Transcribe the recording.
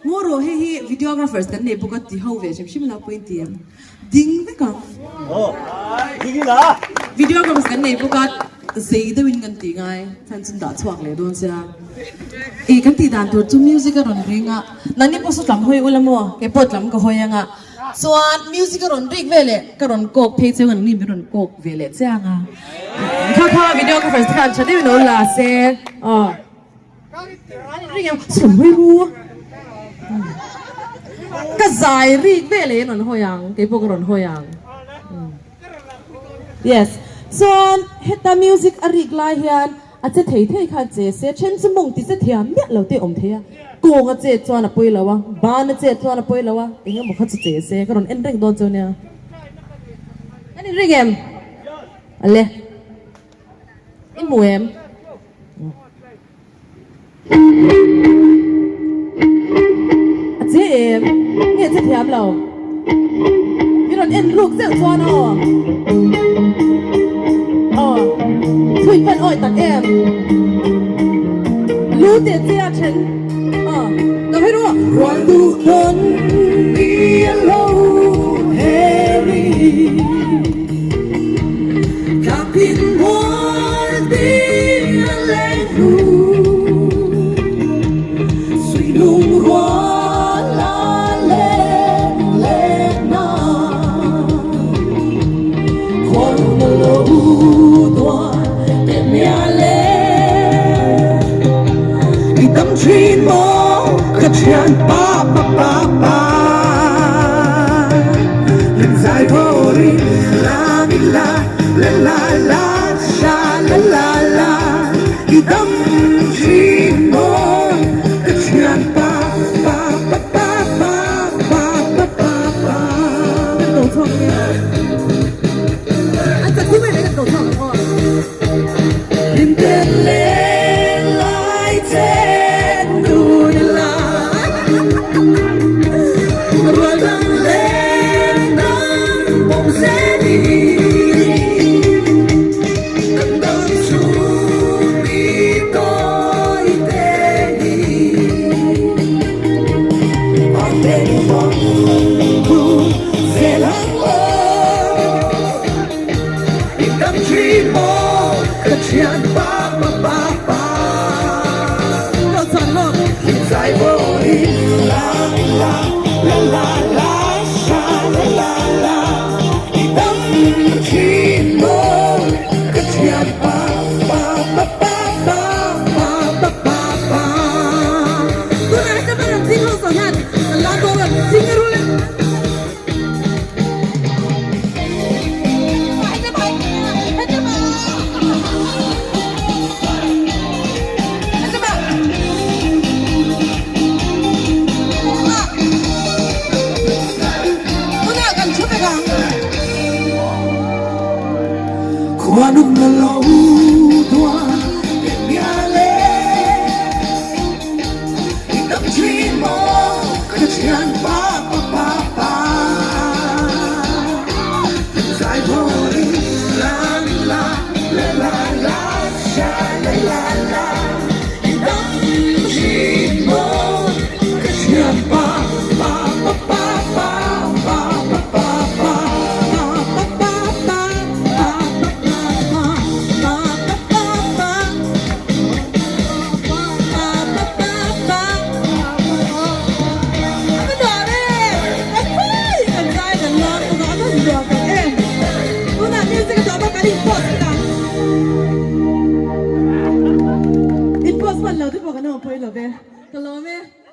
Ngaw rawh hei hi videographers kan nei bawk a ti ho ve hrim hrim la pawhin ti em? Ding vek ang. Videographers kan nei bawk a zei deuhin kan tih ngai chhan chu dah chhuak leh dawn sia. Ih kan tih dan tur chu music a rawn ring a nangni pawh saw tlam hawi ula maw kei pawh tlam ka hawi ang a chuan music a rawn rik veleh ka rawn kawk phei cheu a nangni min rawn kawk ve leh chiang a kha kha videographers te khan tha deuhin lo la se aw. Ka zai rik vel e rawn hawi ang, kei pawh ka rawn hawi ang. Yes, chuan heta music a rik lai hian a che thei thei khan che se, then chu mawng ti che thiam miah lo te awm thei a, kawng a chet chuan a pawi lo a, ban a chet chuan a pawi lo a, eng emaw kha chu che se, ka rawn en reng dawn chu nia. Kan inring em? Ale. I hmu em? A che em? Nge che thiam lo? Mi rawn en ruk zeuh chuan aw. Aw. Thui fan awi tak em? Lu te che a then. Aw. Lo hei ru. Rual duh tawn ni a lo heri. In post hman lo te pawh kan awm pawh i lo ve. Ka lawm e.